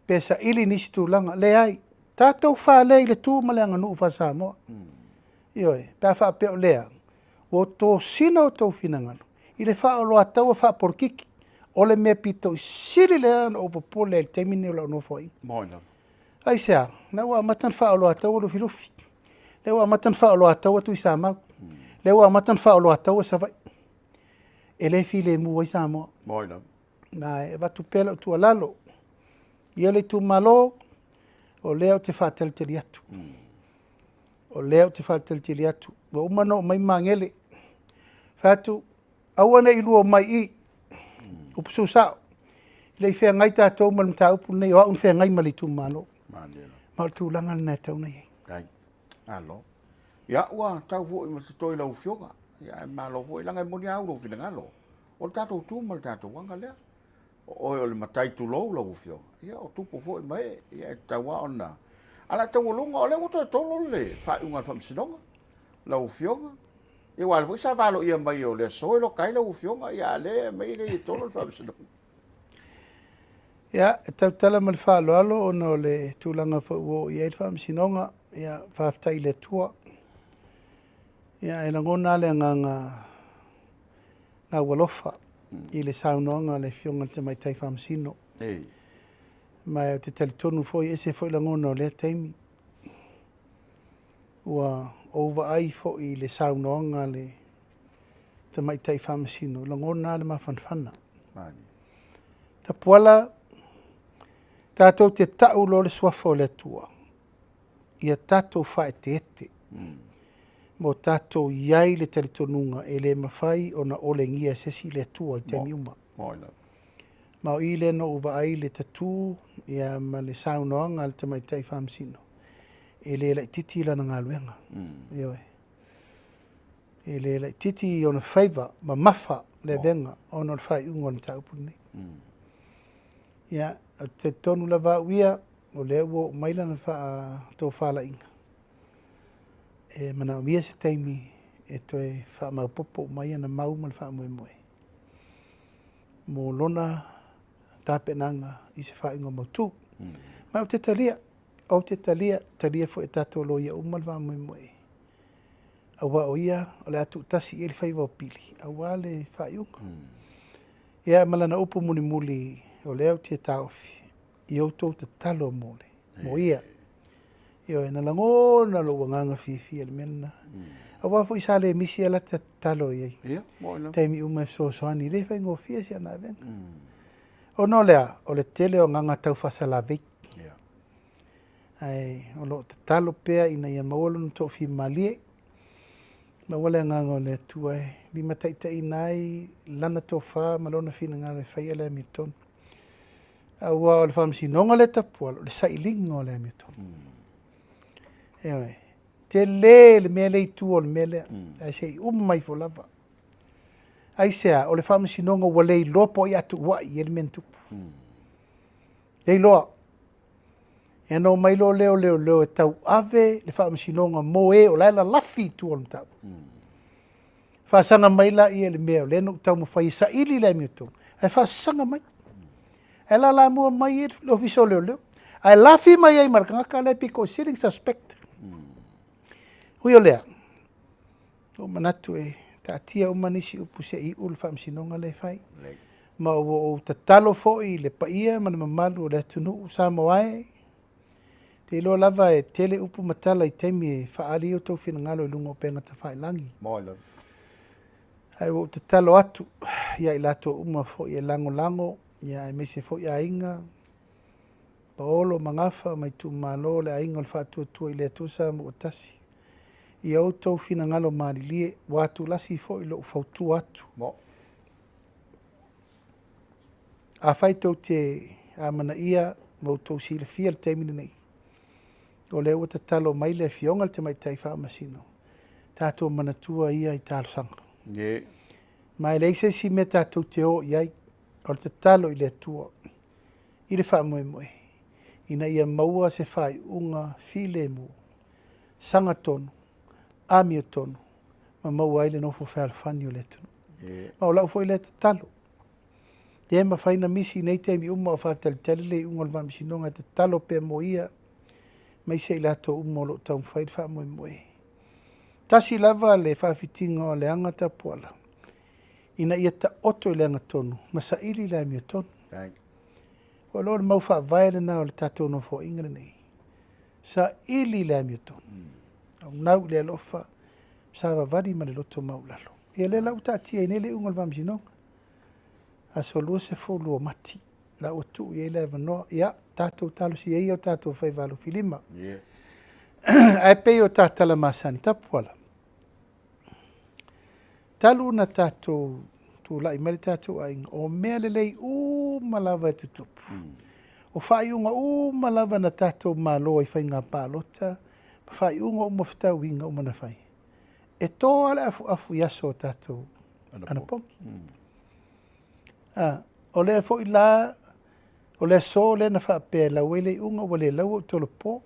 pe saili nisi tulaga, leai. Tatou fale i le tu ma le aganuu faa-Samoa. Ioe, pe a faapea o lea, ua tosina outou finagalo i le faaoloataua faapolokiki. O le mea pito i sili lea ona ou popole ai i le taimi lenei o lau nofoaiga. Aisea? Lea ua amata ona faaoloataua Lufilufi. Lea ua amata ona faaoloataua Tuisamau. Lea ua amata ona faaoloataua Savaii. E le filemu ai Samoa. Na e avatu pea lau tuualalo ia le itumalo, o lea ou te faatalitali atu. O lea ou te faatalitali atu. Ua uma ona oo mai Magele. Fai atu, aua ne i lua omai i i. Upu susao. E le i feagai tatou ma le mataupu lenei, o au na feagai ma le itumalo. Ma o le tulaga lena e tatau ona i ai. Malo. Ia, ua tau foi ma se toi lau Afioga. Ia, ae malo foi, leaga e moni lava au lou finagalo. O le tatou tu ma le tatou aga lea. O oe o le matai tulou lau Afioga. Ia, o tupu foi ma ee. Ia, e tatau lava ona... A o le a taualuga, o lea ua toe tolo le faaiuga a le Faamasinoga, lau Afioga. Ia, aua o lea foi sa valoia mai o le aso e loka ai lau Afioga, ia, a o lea e aumai e le i tolo le Faamasinoga. Ia, e tautala ma le faaaloalo ona o le tulaga foi ua oo i ai le Faamasinoga. Ia, faafetai i le Atua. Ia, e lagona lava le agaga gaualofa i le saunoaga a le Afioga i le Tamaitai Faamasino. Ma ou te talitonu foi, e ese foi lagona o lea taimi. Ua ou vaai foi i le saunoaga a le Tamaitai Faamasino, lagona lava le mafanafana. Tapuala, tatou te tau loa le suafa o le Atua, ia tatou faaeteete, mo tatou i ai le talitonuga e le mafai ona olegia e se isi le Atua i taimi uma. Ma o i lea na ou vaai le tatū ia ma le saunoaga a le Tamaitai Faamasino, e le laitiiti lana galuega. Ioe. E le laitiiti ona faiva mamafa le avega ona o le faaiuga o le mataupu lenei. Ia, ou te talitonu lava au ia, o lea ua oo mai lana faatofalaiga, e manaomia se taimi e toe faamaopoopo uma ai ana mau ma le faamoemoe mo lona tapenaga i se faaiuga mautu. Ma ou te talia, ou te talia, talia foi e tatou loia uma le faamoemoe, aua o ia o le a tuutasi i ai le faiva o Pili aua le faaiuga. Ia, ma lana upu mulimuli, o lea ou te taofi i outou tatalo mo le mo ia. Ioe, na lagona lou agaga fiafia i le mea lena. Aua foi sa le misi a lata tatalo i ai. Ia, mo ina. Taimi uma e fesoasoani, e le faigofie si ana avega. Ona o le a? O le tele o agaga tau faasalavei. Ia. Ae o lo o tatalo pea ina ia maua lona toafimalie, maua le agaga o le Atua e limataitaiina ai lana tofa ma lona finagalo e faia le amiotonu. Aua o le faamasinoga lea tapuala, o le sailiga o le amiotonu. Ioe. Tele le mea lea i tua o le mea lea, ae se i uma ifo lava. Aisea? O le faamasinoga ua le iloa po o ai a tuuai i ai le mea na tupu. Le iloa. Ia ona omai loa lea o leoleo e tauave le faamasinoga mo e o la e lalafi i tua o le mataupu. Faasaga mai laia i le mea o lea na ou taumafai e saili le amiotonu, ae faasaga mai. Ae lalamua mai ai le Ofisa o Leoleo, ae lafi mai ai ma le tagata lea pito sili ona suspect. Ui o lea, ua ou manatu e taatia uma nisi upu se i iu le faamasinoga lea e fai. Ma ua ou tatalo foi i le paia ma le mamalu o le atunuu Samoa e, te iloa lava e tele upu ma tala i taimi e faaali ai outou finagalo i luga o upega tafailagi. Ae ua ou tatalo atu ia i latou uma foi e lagolago, ia aemaise foi aiga, paolo ma gafa ma itumalo, le aiga o le Faatuatua i le Atua Samoa ua tasi, ia outou finagalo malilie, ua atulasi foi lou fautua atu. Afai tou te amanaia ma outou silafia le taimi lenei, o lea ua tatalo mai le Afioga i le Tamaitai Faamasino, tatou manatua ia i talosaga. Ma e leai se isi mea tatou te o i ai, o le tatalo i le Atua, i le faamoemoe, ina ia maua se faaiuga filemu, sagatonu, amiotonu, ma maua ai le nofo fealofani o le atunuu. Ma o lau foi lea tatalo, le mafai ona misi i nei taimi uma o faatalitali le iuga o le faamasinoga, e tatalo pea mo ia, aemaise i latou uma o lo o taumafai le faamoemoe. Tasi lava le faafitiga o le aga tapuala, ina ia taoto i le agatonu ma saili le amiotonu. Ua iloa o le mau faavae lena o le tatou nofoaiga lenei, saili le amiotonu, naunau i le alofa, savavali ma le loto maualalo. Ia lea la ua taatia ai nei le iuga o le faamasinoga, aso 22 o Mati, la ua tuu i ai le avanoa. Ia, tatou talosia ia o tatou faiva alofilima. Ae pei o ta tala masani, Tapuala, talu ona tatou tulai mai le tatou aiga, o mea lelei uma lava e tutupu. O faaiuga uma lava na tatou malo ai faiga palota, ma faaiuga uma fetauiga uma na fai, e to lava le afuafu i aso o tatou anapogi. O lea foi la, o le aso lea na faapea e lau ai le iuga ua le laua ou tolopo.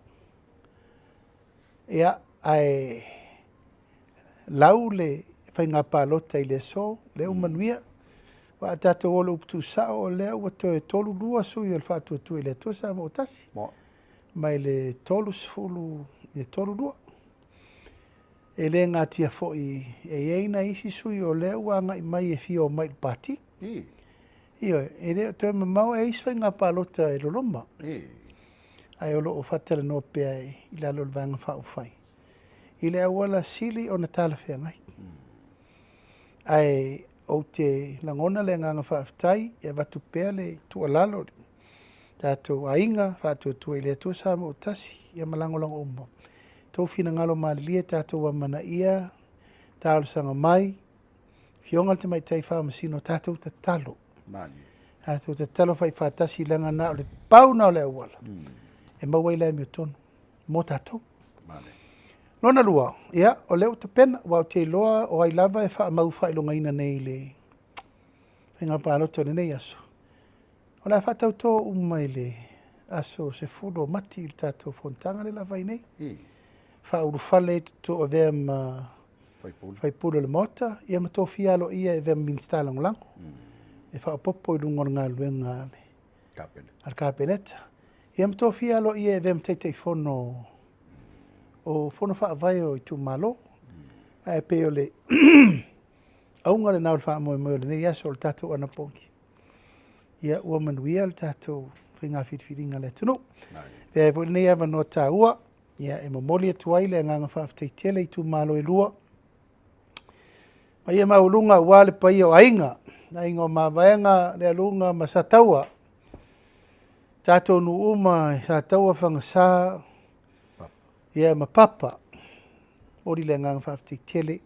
Ia, ae lau le faiga palota i le aso, lea ua manuia. Aua a tatou o i le upu tuusao, o lea ua toe 32 sui o le Faatuatua i le Atua Samoa ua tasi. Mai le 30 i le 32. E le natia foi e i ai nai isi sui o lea ua agai mai e fia omai i le pati. Ioe, e le o toe mamao e i ai isi faiga palota e loloma. Ae o lo o faatalanoa pea i lalo o le Vaega Faaupufai i le auala sili ona talafeagai. Ae ou te lagona le agaga faafetai e avatu pea le tuualalo i le tatou aiga Faatuatua i le Atua Samoa ua tasi, ia ma lagolago uma. Tou finagalo malilie tatou amanaia, talosaga mai, Afioga i le Tamaitai Faamasino, tatou tatalo. Tatou tatalo faifaatasi leaga na o le pau na o le auala e maua ai le amiotonu mo tatou. Lona lua, ia, o lea ua tapena, aua ou te iloa o ai lava e faamau faailogaina nei i le faiga palota o lenei aso, o le a faatauto uma i le aso 10 o Mati i le tatou fonotaga lea o le a fai nei. Faaulufale ai toto avea ma faipule o le Maota, ia ma tofia aloaia e avea ma Minisita Lagolago e faaopoopo i luga o le galuega a le Kapeneta, ia ma tofia aloaia e avea ma Taitaifono o Fono Faavae o itumalo. Ae pei o le auga lena o le faamoemoe o lenei aso o le tatou anapogi. Ia ua manuia le tatou faiga filifiliga a le atunuu. E avea foi lenei avanoa taua, ia e momoli atu ai le agaga faafetai tele i itumalo e lua. Paia maualuga aua le paia o aiga, aiga o Mavaega, Lealuga ma Sataua. Tatou nuu uma i Sataua, Fagasa, ia ma Papa. Momoli le agaga faafetai tele.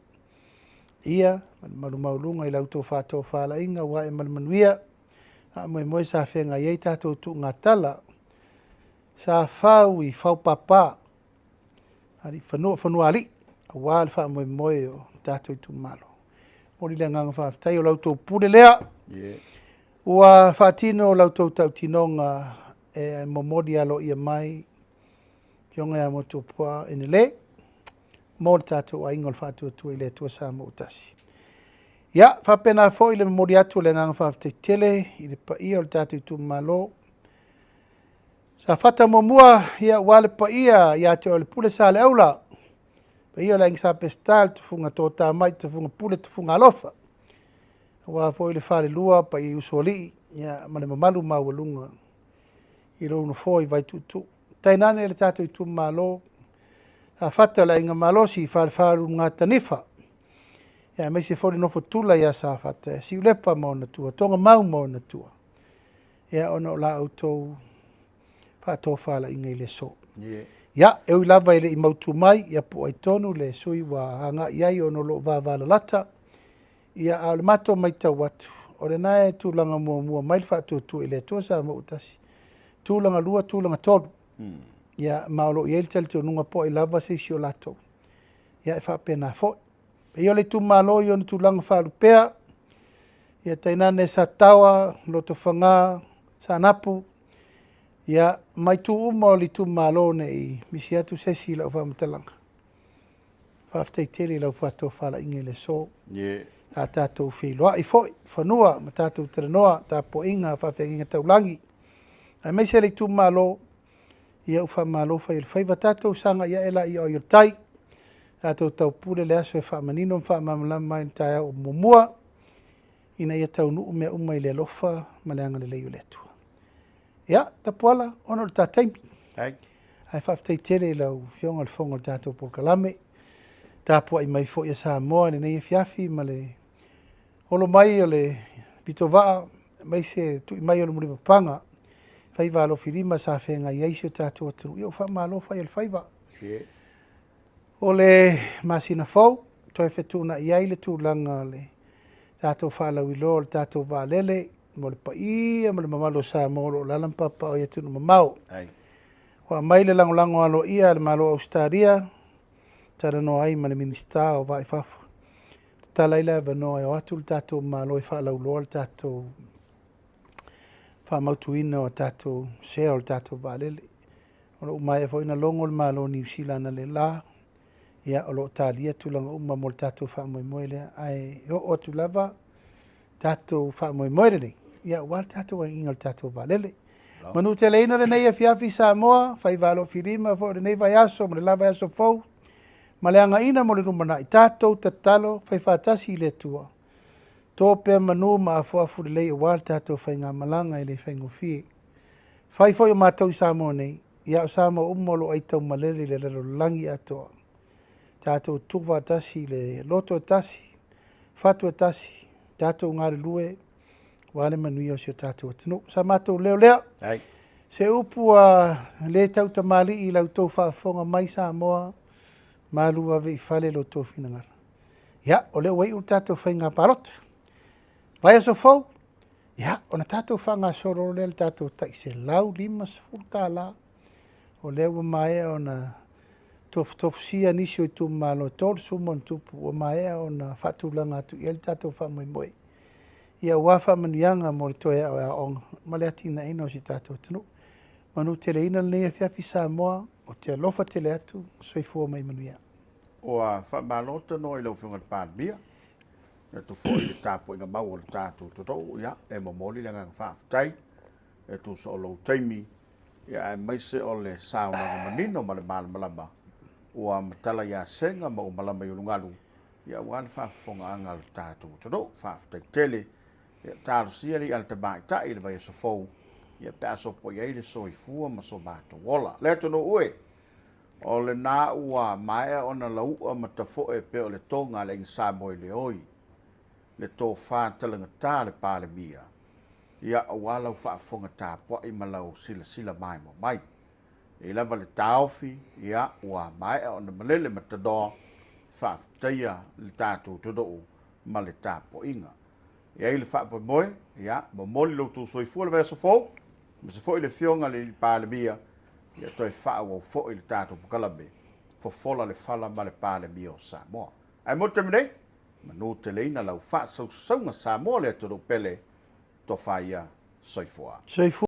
Ia, ma le mamalu maualuga i la outou faatofalaiga ua ae ma le manuia. Faamoemoe sa feagai ai tatou tuugatala. Sa fau i faupapa, alii fanua, fanuaalii, aua le faamoemoe o tatou itumalo. Momoli le agaga faafetai o la outou pule lea. Ua faatino la outou tautinoga e momoli aloaia mai Afioga ia Motuopuaa Enele mo le tatou aiga o le Faatuatua i le Atua Samoa ua tasi. Ia, faapena foi le momoli atu o le agaga faafetai tele i le paia o le tatou itumalo. Safata muamua, ia aua le paia ia te oe le Pule Saleaula, paia o le Aiga Sa Peseta, le Tufuga Totamai, Tufuga Pule, Tufuga Alofa, aua foi le Falelua, paia i Usoalii, ia ma le mamalu maualuga i lou nofoa i Vaituutuu. Tainane le tatou itumalo, Safata o le Aiga Malosi, Falefa Ulugatanifa, ia aemaise foi le nofo tula ia Safata, Siulepa ma ona tua, Togamau ma ona tua, ia ona o la outou faatofalaiga i le aso. Ia, e ui lava e le i mautu mai, ia po o ai tonu le sui ua agai i ai ona o lo o vavalalata, ia a o le matou matau atu, o lena e tulaga muamua mai le faatuatua i le Atua Samoa ua tasi, tulaga lua, tulaga tolu. Ia, ma o lo o i ai le talitonuga po o ai lava se isi o latou, ia e faapena foi. Paia o le itumalo i ona tulaga faalupea, ia tainane Sataoa, Lotofaga, Saanapu, ia ma itu uma o le itumalo ne i misi atu se isi i lau faamatalaga. Faafetai tele i lau faatofalaiga i le aso. Sa tatou feiloai foi fanua ma tatou talanoa, tapuaiga, faafeagaiga taulagi, aemaise le itumalo, ia ua faamalo fai o le faiva. Tatou sagai ae laia o ai o le tai, tatou taupule le aso e faamanino ma faamalamalama ai le taeao o muamua, ina ia taunuu mea uma i le alofa ma le agalelei o le Atua. Ia, Tapuala, ona o le ta taimi. Ae faafetai tele i lau Afioga i le Fofoga o le tatou polokalame. Tapuai mai foi a Samoa i lenei afiafi ma le olo mai o le pitovaa, aemaise tui mai o le mulipapaga, faiva alofilima sa feagai ai si o tatou atunuu. Ia ua faamalo fai o le faiva. O le masina fou, toe fetuunai ai le tulaga o le tatou faalauiloa o le tatou vaalele mo le paia ma le mamalu o Samoa o lo o alaala ma papaaao i atunuu mamao. Ua aumai le lagolago aloaia a le Malo o Ausetalia, talanoa ai ma le Minisita o Vaa i Fafo. Tatala ai le avanoa e o atu le tatou Malo e faalauiloa le tatou faamautuina o tatou sea o le tatou vaalele. O lo o maea foi na logo le Malo o Niu Sila analeila, ia o lo o talia tulaga uma mo le tatou faamoemoe lea. Ae oo atu lava tatou faamoemoe lenei, ia aua le tatou agiga o le tatou vaalele. Manuteleina lenei afiafi Samoa, faiva alofilima foi o lenei vaiaso ma le la vaiaso fou, ma le againa mo le lumanai, tatou tatalo faifaatasi i le Atua. To pea manu ma afuafu lelei aua le tatou faigamalaga e le faigofie. Fai foi o matou i Samoa nei, ia o Samoa uma o lo o aitaumalele i le lalolagi atoa. Tatou tuufaatasi i le loto e tasi, fatu e tasi, tatou galulue aua le manuia o si o tatou atunuu. Sa matou leo lea. Se upu a le tautamalii i la outou faafofoga mai Samoa, malu ave i fale lo outou finagalo. Ia, o lea ua iu le tatou faiga palota. Vaiaso fou, ia, ona tatou faagasolo lea le tatou tai $150. O lea ua maea ona Tofutofusia nisi o itumalo e 30+ ua maea ona faatulaga atu i ai le tatou faamoemoe. Ia aua faamanuiaga mo le toe aoaoga ma le atinaeina o si tatou atunuu. Manuteleina lenei afiafi Samoa, ou te alofa tele atu, soifua ma ia manuia. Ua faamalo tanoa i lau Afioga i le Palemia, e atu foi i le tapuaiga mau o le tatou atunuu, ia, e momoli le agaga faafetai e tusa o lou taimi, ia aemaise o le saunoaga manino ma le malamalama ua matala ia sega ma ua malama i ulugalu, ia aua le faafofogaaga a le tatou atunuu. Faafetai tele. Ia talosia le i'a a le tamaitai i le vaiaso fou, ia pe a sopo i ai le soifua ma so matou ola. Le atunuu e, o lena ua maea ona lau'a ma tafo'e pei o le toga a le aiga Samoa i le oi, le tofa talagata a le Palemia, ia aua lau faafofoga tapuai ma lau silasila maimoa mai. E i ai lava le taofi, ia ua maea ona malele ma tanoa, faafetaia le tatou atunuu ma le tapuaiga. E i ai le faamoemoe, ia momoli lo outou soifua le vaiaso fou, aemaise foi le Afioga i le Palemia, ia toe faaauau foi le tatou polokalame, fofola le fala ma le Palemia o Samoa. Ae mo le taimi nei, manuteleina lau faasausauga Samoa le atunuu pele, tofa ia, soifua. Soifua.